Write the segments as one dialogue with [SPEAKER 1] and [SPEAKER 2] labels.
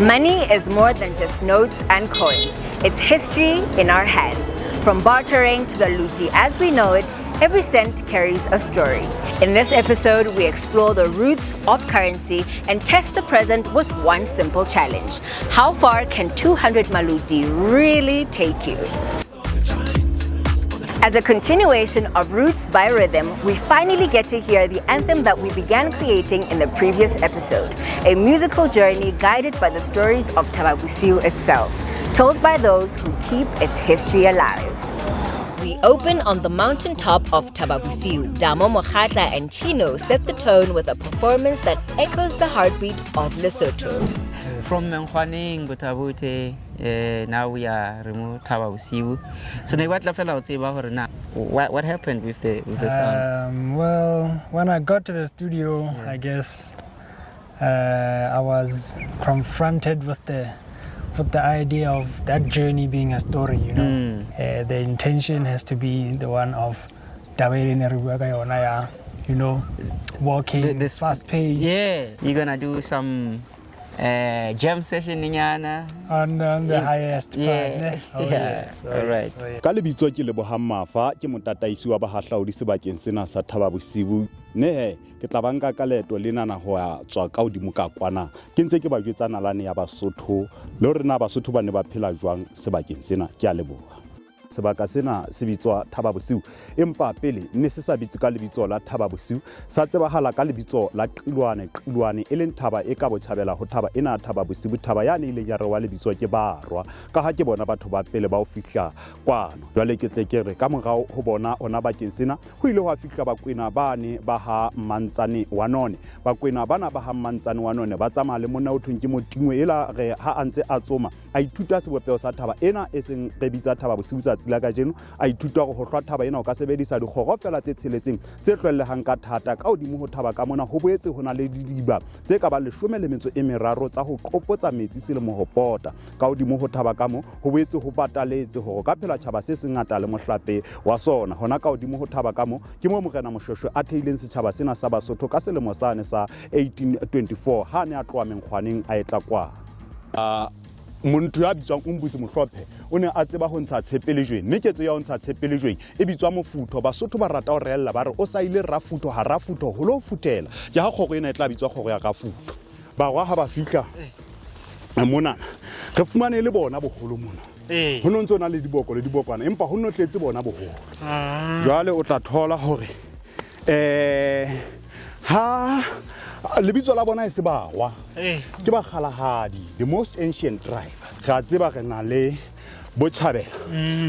[SPEAKER 1] Money is more than just notes and coins. It's history in our hands. From bartering to the loti as we know it, every cent carries a story. In this episode, we explore the roots of currency and test the present with one simple challenge. How far can 200 maloti really take you? As a continuation of Roots by Rhythm, we finally get to hear the anthem that we began creating in the previous episode, a musical journey guided by the stories of Thaba Bosiu itself, told by those who keep its history alive. We open on the mountaintop of Thaba Bosiu. Damo Mokhatla and Chino set the tone with a performance that echoes the heartbeat of Lesotho.
[SPEAKER 2] From Menkhoaneng, Botha-Bothe, now we are re mo Thaba Bosiu. So ne batla fela ho tseba hore na what happened with the song?
[SPEAKER 3] Well, when I got to the studio, I guess I was confronted with the idea of that journey being a story. The intention has to be the one of taba e ne re bua ka yona ya, walking, fast paced.
[SPEAKER 2] Yeah, you're gonna do some jam session nyana.
[SPEAKER 3] On the highest part. Ne? Oh, yes. Oh,
[SPEAKER 2] All right.
[SPEAKER 3] yes. Oh, yes.
[SPEAKER 4] Ka lebitso ke Lebohang Mafa, ke motataisi wa bahahlaodi sebakeng sena sa Thaba Bosiu. Ne he ke tla ba nka ka leeto lenana ho ya tswa ka hodimo ka kwana, ke ntse ke ba jwetsa nalane ya Basotho le hore na Basotho ba ne ba phela jwang sebakeng sena. Ke a leboha. Sebaka sena se bitswa Thaba Bosiu, empa pele ne se sa bitswe ka lebitso la Thaba Bosiu, sa tsebahala ka lebitso la Qilwane. Qilwane e leng thaba e ka botjhabela ho thaba ena ya Thaba Bosiu. Thaba yane e ileng ya rewa lebitso ke Barwa ka ha ke bona batho ba pele ba ho fihla kwano. Jwale ke tle ke re ka morao ho bona hona bakeng sena ho ile hwa fihla Bakwena bane ba ha Mmantsane wa None. Bakwena bana ba ha Mmantsane wa None ba tsamaya le monna o thweng ke Motingwe, ela re ha a ntse a tsoma a ithuta sebopeho sa thaba ena e seng re bitsa Thaba Bosiu tsatsi la kajeno. A ithuta hore ho hlwa thaba ena o ka sebedisa dikgoro fela tse tsheletseng tse hlwellehang ka thata. Ka hodimo ho thaba ka mona ho boetse ho na le didiba tse ka bang 13 tsa ho qopotsa metsi selemo ho pota. Ka hodimo ho thaba ka mo ho boetse ho bataletse hore o ka phela tjhaba se sengata le mohlape wa sona. Hona ka hodimo ho thaba ka mo ke mo Morena Moshweshwe a theileng setjhaba sena sa Basotho ka selemo sane sa 1824 ha a ne a tloha Menkgwaneng a etla kwa. Motho ya bitswang Umbutsi Mohlophe o ne a tseba ho ntsha tshepe lejweng, mme ketso ya ho ntsha tshepe lejweng e bitswa mofutho. Basotho ba rata ho reella ba re o sa ile rafutho ha rafutho ho lo futhela. Ke ha kgoro ena e tla bitswa kgoro ya rafutho. Barwa ha ba fihla monana re fumane e le bona boholo mona. Ho no ntse o na le diboko le dibokwana, empa ho no tletse bona boholo. Jwale o tla thola hore ha lebitso la bona e se Barwa, ke Bakgalahadi, the most ancient tribe. Re a tseba re na le botjhabela,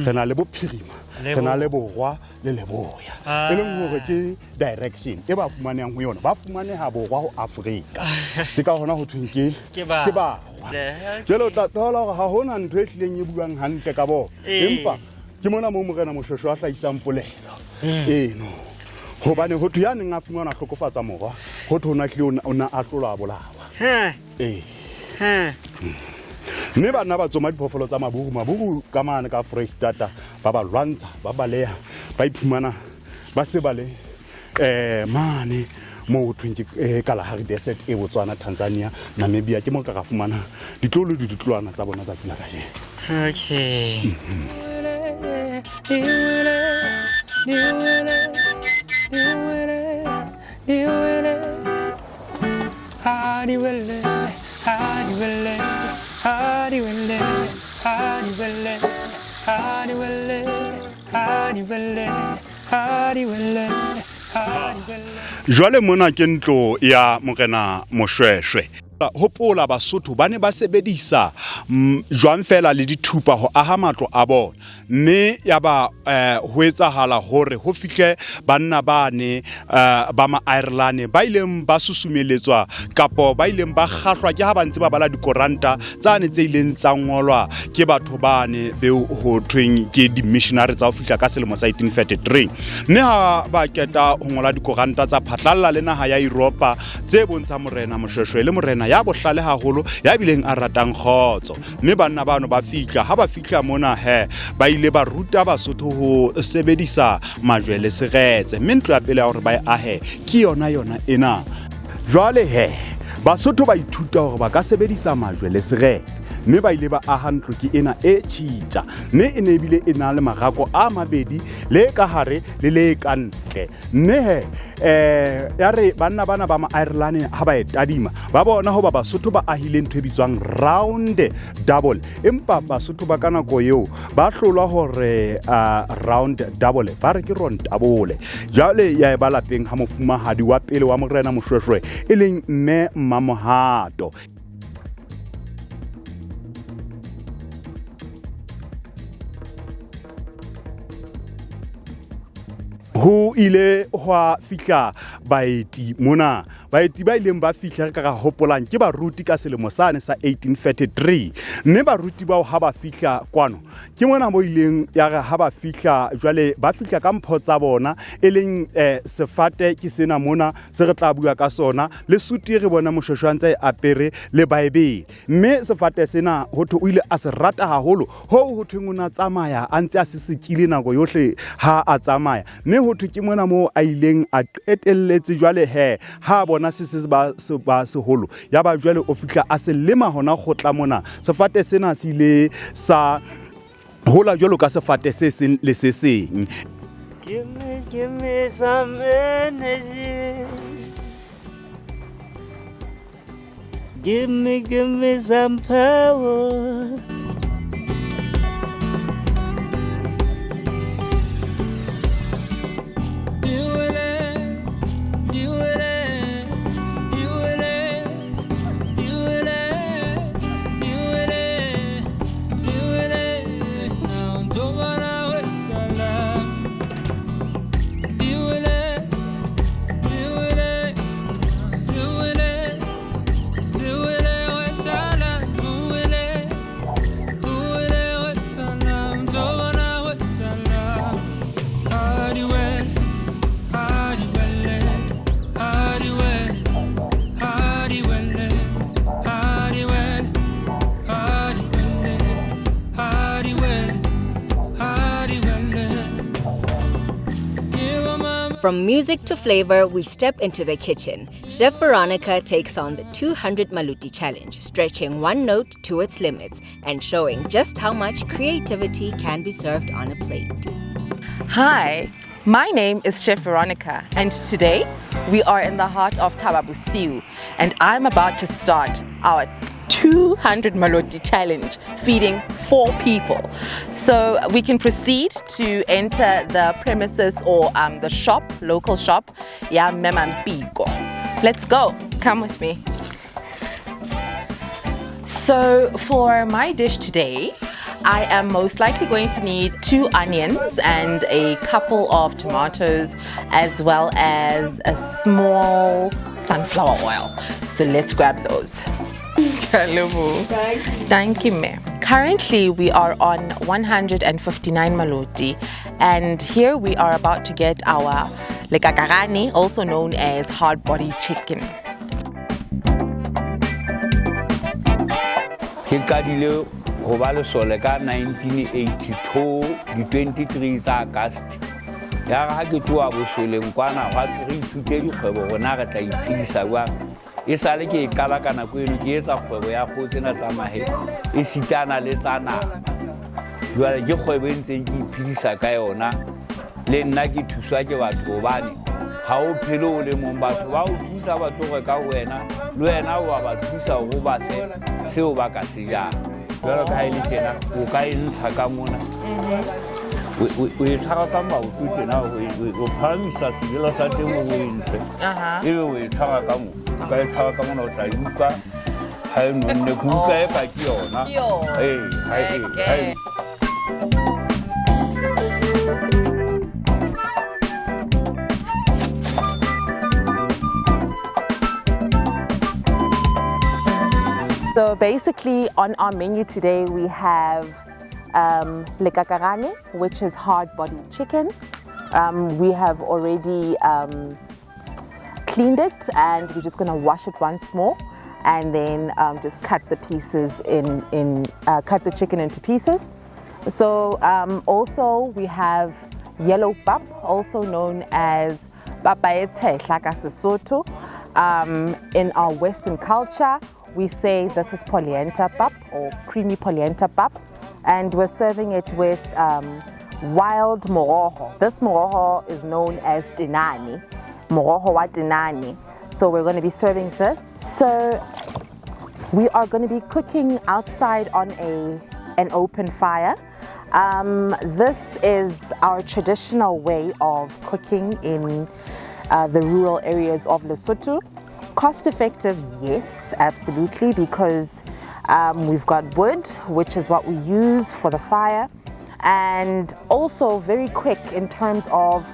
[SPEAKER 4] re na le bophirima, re na le borwa le leboya, e leng hore ke direction e ba fumanehang ho yona. Ba fumaneha borwa ho Afrika, ke ka hona ho thweng ke ke Barwa. Jwale o tla thola hore ha hona ntho e hlileng e buang hantle ka bona, empa ke mona moo Morena Moshweshwe a hlahisang polelo eno, hobane ho thwe ya neng a fumanwa a hlokofatsa morwa, ho thwe o na hlile o na a hlolwa a bolawa. Ee, mme banna ba tsoma diphoofolo tsa maburu. Maburu ka mane ka Foreisetata ba ba lwantsha, ba baleha, ba iphumana ba se ba le mane moo ho thweng ke Kalahari Desert e Botswana, Tanzania, Namibia. Ke mo ka ra fumana ditlolo le ditlolwana tsa bona tsatsi la kajeno.
[SPEAKER 2] Okay.
[SPEAKER 3] Diwele, diwele, diwele, ha diwele, ha diwele, ha diwele, ha diwele, ha diwele, ha diwele, ha diwele, ha diwele.
[SPEAKER 4] Jwale mona ke ntlo ya Morena Moshweshwe. Hopola, Basotho ba ne ba sebedisa jwang fela le dithupa ho aha matlo a bona, mme ya ba ho etsahala hore ho fihle banna bane ba ma-Ireland ba ileng ba susumeletswa kapo ba ileng ba kgahlwa ke ha ba ntse ba bala dikoranta tsane tse ileng tsa ngolwa ke batho bane beo ho thweng ke di-missionary tsa ho fihla ka selemo sa 1833. Mme ha ba keta ho ngola dikoranta tsa phatlalla le naha ya Europa tse bontshang Morena Moshweshwe le morena ya bohlale haholo ya bileng a ratang kgotso, mme banna bano ba fihla. Ha ba fihla mona he ba ile ba ruta Basotho ho sebedisa majwe le seretse, mme ntlo ya pele ya hore ba e ahe ke yona ena. Jwale he Basotho ba ithuta hore ba ka sebedisa majwe le seretse, mme ba ile ba aha ntlo ke ena e tjhitja, mme e ne ebile e na le marako a mabedi, le ka hare le le ka ntle. Mme he ya re banna bana ba ma-Ireland ha ba e tadima, ba bona hoba Basotho ba ahile ntho e bitswang round double, empa Basotho ba ka nako eo ba hlolwa hore round double ba re ke rontabole. Jwale ya e ba lapeng ha mofumahadi wa pele wa morena Moshoeshoe, e leng mme Mmamohato. Ho ile hwa fihla baeti mona. Baeti ba ileng ba fihla re ka ra hopolang ke baruti ka selemo sane sa 1833. Mme baruti bao ha ba fihla kwano, ke mona mo ileng ya re ha ba fihla jwale ba fihla ka mpho tsa bona, e leng sefate ke sena mona se re tla bua ka sona, le sutu e re bona Moshoeshoe a ntse a e apere, le Baebele. Mme sefate sena ho thwe o ile a se rata haholo hoo ho thweng o na tsamaya a ntse a se sekile nako yohle ha a tsamaya. Mme ho thwe ke mona moo a ileng a qetelletse jwale he ha a bona se se ba se ba seholo, ya ba jwale o fihla a se lema hona kgotla mona. Sefate sena se ile sa hola jwalo ka sefate se seng le se seng.
[SPEAKER 2] Give me, give me some energy. Give me some power.
[SPEAKER 1] From music to flavor, we step into the kitchen. Chef Veronica takes on the 200 Maloti challenge, stretching one note to its limits and showing just how much creativity can be served on a plate.
[SPEAKER 5] Hi, my name is Chef Veronica, and today we are in the heart of Thaba Bosiu, and I'm about to start our 200 Maloti challenge, feeding 4 people. So we can proceed to enter the premises or the shop, local shop, ya Memampiko. Let's go, come with me. So for my dish today, I am most likely going to need 2 onions and a couple of tomatoes, as well as a small sunflower oil. So let's grab those. Thank you, ma'am. Currently, we are on 159 Maloti, and here we are about to get our lekakarane, also known as hard body chicken.
[SPEAKER 6] Ke qadile ho ba lesole ka 1982, di 23 tsa August. Ya re ha ke tloha bosoleng kwana, hwa thwe re ithute dikgwebo rona re tla iphedisa jwang. E sale ke e qala ka nako eno, ke etsa kgwebo ya kgoho tsena tsa mahe, e sitana le tsa nama. Jwale ke kgwebo e ntseng ke iphedisa ka yona, le nna ke thuswa ke batho hobane ha o phele o le mong, batho ba o thusa ba tlo reka ho wena, le wena wa ba thusa hore o ba fe seo ba ka se jang. Jwalo ka ha e le tjena, o ka e ntsha ka mona. O e tshwara ka maoto tjena, o phahamisa sejelo sa teng o e ntshe. Ebe o e tshwara ka moo. O ka e tshwara ka mona, o tla e utlwa ha e nonne. Ke utlwa e ka ke yona.
[SPEAKER 5] Ke yona.
[SPEAKER 6] Ee, ha e, ha e.
[SPEAKER 5] So basically on our menu today we have lekakarane, which is hard body chicken. We have already cleaned it, and we're just going to wash it once more, and then just cut the pieces in, cut the chicken into pieces. So also we have yellow pap, also known as papa e tshehla ka Sesotho. In our Western culture, we say this is polenta pap or creamy polenta pap, and we're serving it with wild moroho. This moroho is known as tinani, moroho wa tinani. So we're going to be serving this. So we are going to be cooking outside on an open fire. This is our traditional way of cooking in the rural areas of Lesotho. Cost effective, yes, absolutely, because we've got wood, which is what we use for the fire, and also very quick in terms of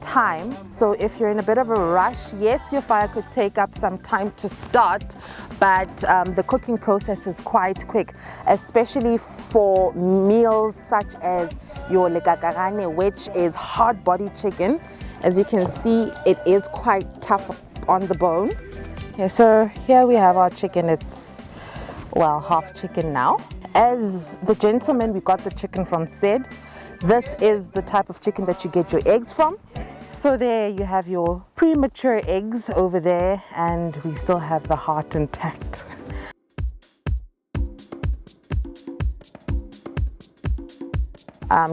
[SPEAKER 5] time. So if you're in a bit of a rush, yes, your fire could take up some time to start, but the cooking process is quite quick, especially for meals such as your lekakarane, which is hard body chicken. As you can see, it is quite tough on the bone. Okay, so here we have our chicken. It's, well, half chicken now. As the gentleman we got the chicken from said, this is the type of chicken that you get your eggs from. So there you have your premature eggs over there, and we still have the heart intact.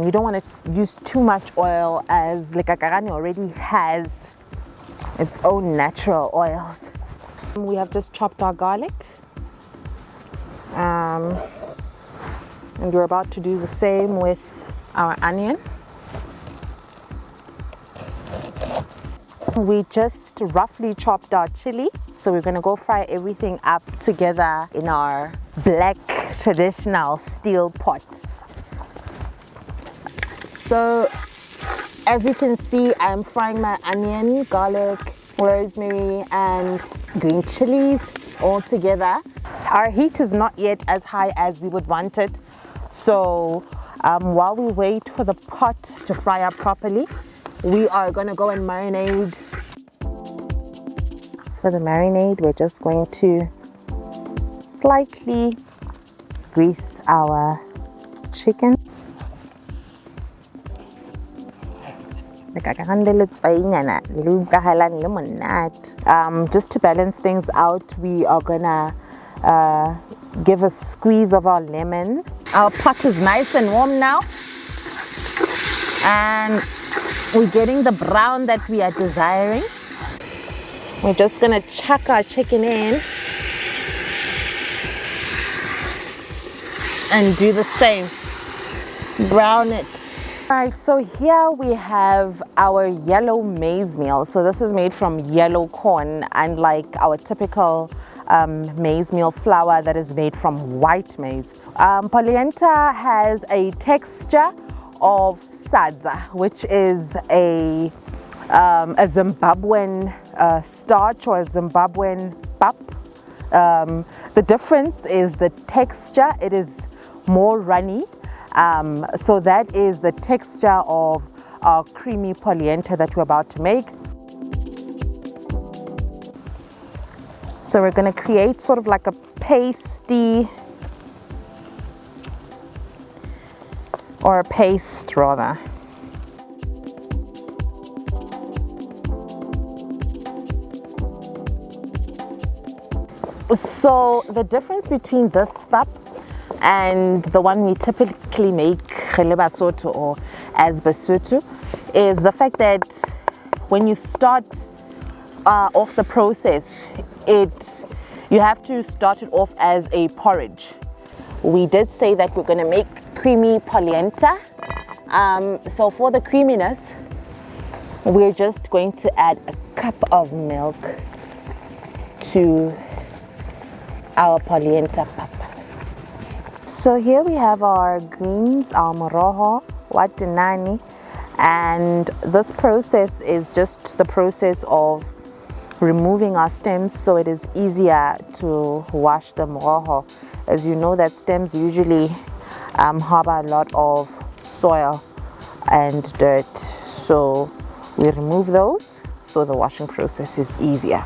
[SPEAKER 5] You don't want to use too much oil, as lekakarane already has its own natural oils. We have just chopped our garlic, and we're about to do the same with our onion. We just roughly chopped our chili, so we're going to go fry everything up together in our black traditional steel pots. So as you can see, I'm frying my onion, garlic, rosemary and green chilies all together. Our heat is not yet as high as we would want it, so while we wait for the pot to fry up properly, we are going to go and marinate. For the marinade, we're just going to slightly grease our chicken. Just to balance things out, we are gonna give a squeeze of our lemon. Our pot is nice and warm now, and we're getting the brown that we are desiring. We're just gonna chuck our chicken in and do the same, brown it. All right, so here we have our yellow maize meal. So this is made from yellow corn, unlike our typical maize meal flour that is made from white maize. Polenta has a texture of sadza, which is a Zimbabwean starch or a Zimbabwean pap. The difference is the texture. It is more runny. So that is the texture of our creamy polenta that we're about to make. So we're going to create sort of like a pasty, or a paste rather. So the difference between this pap and the one we typically make, re le Basotho or as Basotho, is the fact that when you start off the process, you have to start it off as a porridge. We did say that we're going to make creamy polenta. So for the creaminess, we're just going to add a cup of milk to our polenta pap. So here we have our greens, our moroho, watinani, and this process is just the process of removing our stems so it is easier to wash the moroho. As you know that stems usually harbor a lot of soil and dirt, so we remove those so the washing process is easier.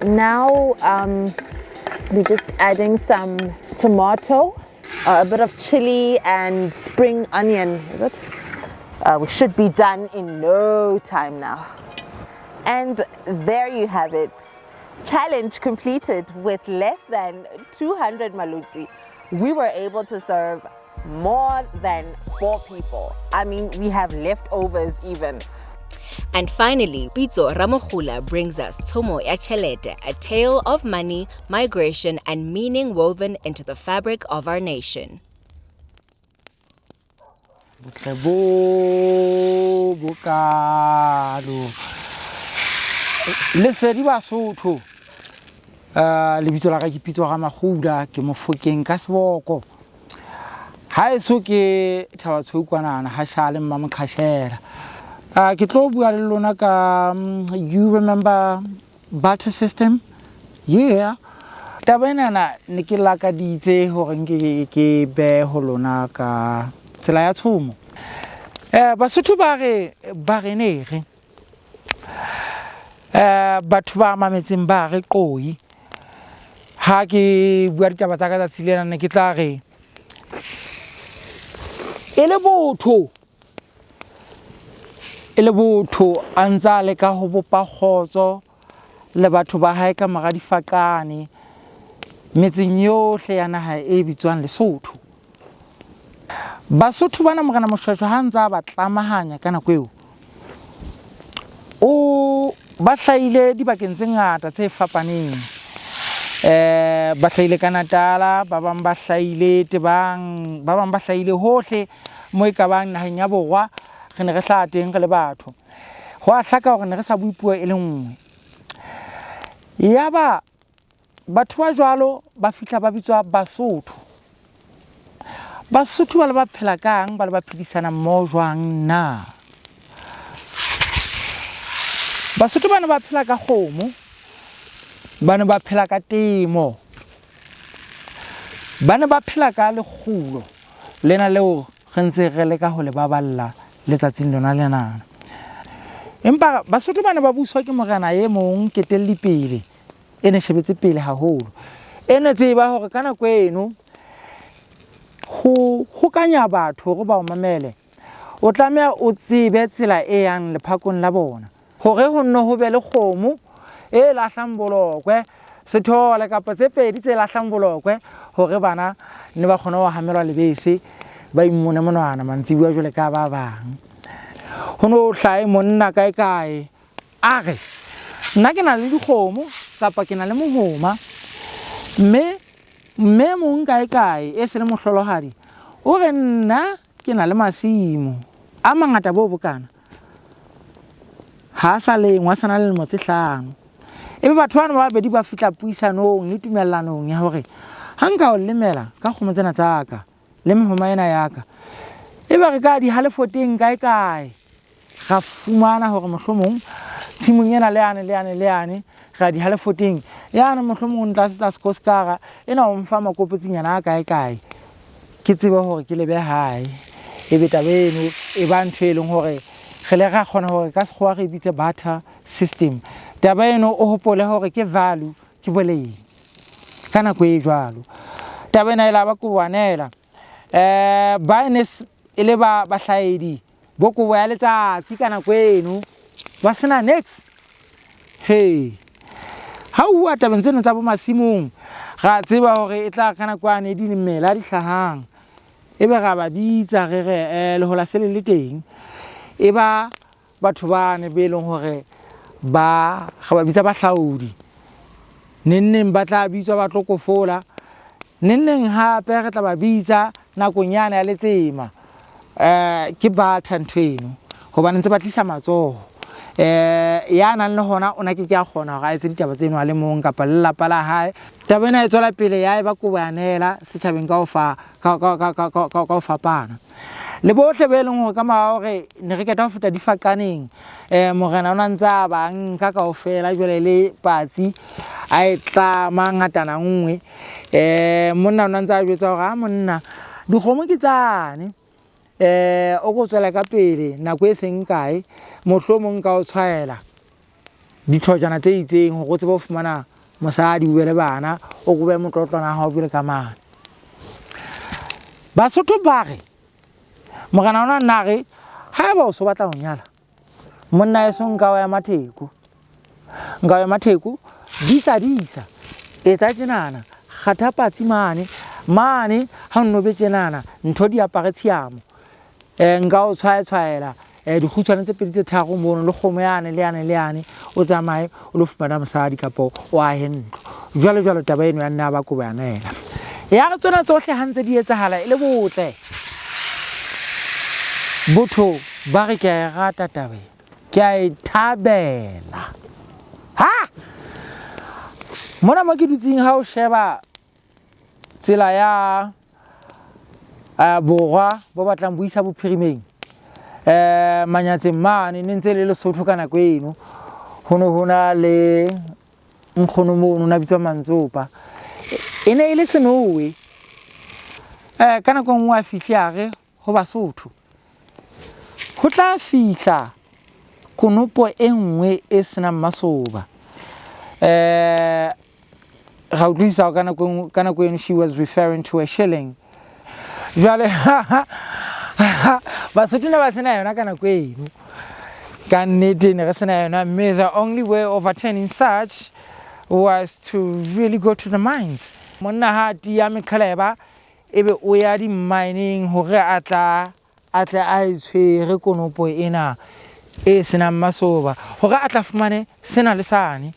[SPEAKER 5] Now we're just adding some tomato, a bit of chili and spring onion, is it? We should be done in no time now. And there you have it. Challenge completed with less than 200 maloti. We were able to serve more than 4 people. I mean, we have leftovers even.
[SPEAKER 1] And finally, Pitso Ramogula brings us Tshomo ya Tjhelete, a tale of money, migration, and meaning woven into the fabric of our nation.
[SPEAKER 7] Botle bo bokalo. Lesedi Basotho. Lebitso la ka ke Pitso Ramogula, ke Mofokeng ka seboko. Ha eso ke Thaba Tshweu kwanana, ha shale mma Moqhashela. Ke tlo bua le lona ka, you remember barter system? Yeah. Taba enana ne ke lakaditse hore nke ke be ho lona ka tsela ya tshomo. Basotho ba re ba re ne re. Batho ba mametseng ba re qoi. Ha ke bua ditaba tsa ka tsatsi lena ne ke tla re e le botho. E le botho a ntsa leka ho bopa kgotso le batho ba hae ka mora difaqane metseng yohle ya naha e bitswang Lesotho. Basotho bana Morena Moshweshwe ha ntsa ba tlamahanya ka nako eo, o ba hlahile dibakeng tse ngata tse fapaneng. Ba hlahile ka Natala, ba bang ba hlahile Tebang, ba bang ba hlahile hohle mo e ka bang naheng ya Borwa. Re ne re hlaha teng re le batho. Ho a hlaka hore ne re sa bue puo e le nngwe. Yaba batho ba jwalo ba fihla ba bitswa Basotho. Basotho ba le ba phela kang, ba le ba phedisana mmoho jwang na? Basotho ba ne ba phela ka kgomo, ba ne ba phela ka temo, ba ne ba phela ka lekgulo lena leo re ntse re leka ho le baballa letsatsing lona lena. Empa Basotho ba ne ba buswa ke morena e mong ketellipele, e ne shebetse pele haholo. E ne tseba hore ka nako eno ho hokanya batho hore ba o mamele, o tlameha o tsebe tsela e yang lephakong la bona. Hore ho nne ho be le kgomo e lahlang bolokwe, sethole kapa tse pedi tse lahlang bolokwe, hore bana ne ba kgone ho hamelwa lebese, ba immone monwana mantsibuya jwale ka ba bang. Ho no hlahe monna kae kae a re nna ke na le dikgomo kapa ke na le mohoma, mme mong kae kae e se le mohlolohadi o re nna ke na le masimo a mangata bo bokana, ha sa lengwa, a sa na le lemo tse 5. Ebe batho bana ba babedi ba fihla puisanong le tumellanong ya hore ha nka o lemela ka kgomo tsena tsa ka le mehoma ena ya ka, e ba re ka di halefo teng kae kae, ra fumana hore mohlomong tshimong ena le yane le yane le yane ra di halefo teng, yane mohlomong o ntlasetsa sekosekara ena o mfa makopotsinyana a kae kae, ke tsebe hore ke lebe hae. Ebe taba eno e ba ntho e leng hore re le ra kgona hore ka sekgowa re bitse barter system. Taba eno o hopole hore ke value, ke boleng ka nako e jwalo. Taba ena e la ba koboanela. Ba ne e le ba bahlaedi bo kobo ya letsatsi ka nako eno, ba sena next. Hey, ha o bua tabeng tseno tsa bo masimong, ra tseba hore e tla ka nako yane dimela di hlahang, ebe ra ba bitsa re re, lehola se le le teng. E ba batho bane be leng hore ba re ba bitsa bahlaodi, neng neng ba tla bitswa ba tlo kofola, neng neng hape re tla ba bitsa nakong yane ya letsema. Ke barter ntho eno, hobane ntse ba tlisa matsoho. Ya nang le hona o na ke ke a kgona hore a etse ditaba tseno a le mong kapa le lelapa la hae. Taba ena e tswela pele ya eba koboanela setjhabeng ka ho fa, ka, ka, ka, ka, ka, ka, ka ho fapana. Le bohle be leng hore ka mora hore ne re qeta ho feta difaqaneng, morena o na ntse a ba nka kaofela jwale le patsi a e tlama ngatana nngwe. Monna o na ntse a jwetsa hore, ha monna, dikgomo ke tsane. O ko tswela ka pele nako e seng kae, mohlomong ka o tshwaela. Dithojana tse itseng hore o tsebe ho fumana mosadi o be le bana o kobe motlotlwana ha o bile ka mane. Basotho ba re morena ona nna re haeba o so batla ho nyala monna eso nka wa ya matheko, nka wa ya matheko, disa disa etsa tjenana, kgatha patsi mane mane, ha nno be tjenana ntho di apare tshiamo, nka o tshwaetshwaela dikgutshwane tse pedi tse tharo mono le kgomo yane le yane le yane, o tsamaye o lo fumana mosadi kapa o ahe ntlo. Jwalo jwalo taba eno ya nna ba kobo ya nela. Ya re tsona tsohle ha ntse di etsahala e le botle, botho ba re ke a e rata taba ena, ke a e thabela. Ha mona mo ke dutseng ha o sheba tsela ya borwa bo batlang bo isa bophirimeng, manyatseng mane ne ntse le Lesotho ka nako eno, ho ne ho na le nkgono mono na bitswa Mantsopa, e ne e le senowe. Ka nako nngwe a fihle a re ho Basotho ho tla fihla konopo e nngwe e senang masoba. Ra utlwisisa ka nako eno she was referring to a shilling. Jwale Basotho ne ba sena yona ka nako eno, ka nnete ne re sena yona, mme the only way of attaining such was to really go to the mines. Monna ha tiya meqheleba ebe o ya di-mining hore a tla a tle a e tshwere konopo ena e senang masoba hore a tla fumane sena le sane.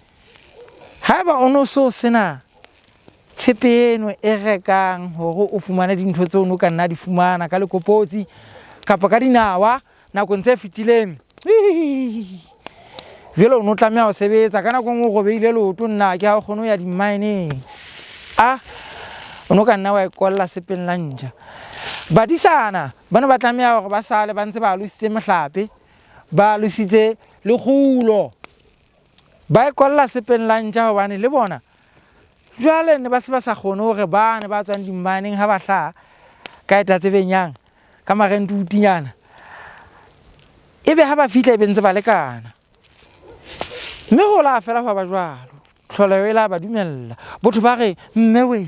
[SPEAKER 7] Haeba o no so sena tshepe eno e rekang hore o fumane dintho tseo o ka nna di fumana ka lekopotsi kapa ka dinawa nakong tse fetileng, jwale o no tlameha ho sebetsa ka nako e nngwe o robeile leoto, nna ke ha o kgone ho ya di-mineng, a o no ka nna wa e kolla sepeng la ntja. Badisana ba ne ba tlameha hore ba sale ba ntse ba alositse mohlape, ba alositse lekgulo, ba e kolla sepeng la ntja hobane le bona jwale ne ba se ba sa kgone hore bane ba tswang di-mineng ha ba hlaha ka eta tse benyang ka marentutinyana, ebe ha ba fihla e be ntse ba lekana. Mme ho la fela hwa ba jwalo, tlholeho e la ba dumella. Botho ba re mme we,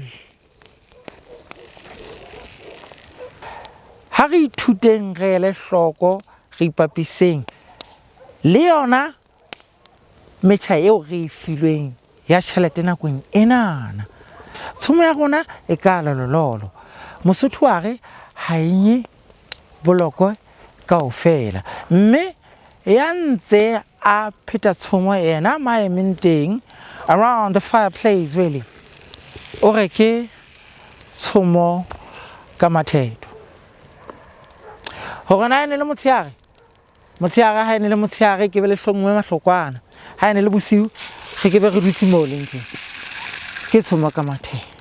[SPEAKER 7] ha re ithuteng re ele hloko, re ipapiseng le yona metjha eo re e filweng ya tjhelete nakong enana. Tshomo ya rona e ka lolololo. Mosotho wa re ha e nye bolokwe kaofela, mme ya ntse a pheta tshomo yena ma emeng teng around the fireplace really, o re ke tshomo ka mathetho. Hore na e ne le motshehare, motshehare ha e ne le motshehare ke be le hlonngwe mahlokwana, ha e ne le bosiu re ke be re dutse moo leng teng, ke tshomo ka mathetho.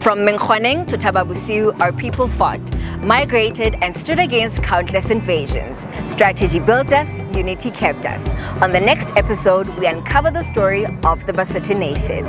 [SPEAKER 1] From Menkhoaneng to Thaba Bosiu, our people fought, migrated and stood against countless invasions. Strategy built us, unity kept us. On the next episode, we uncover the story of the Basotho Nation.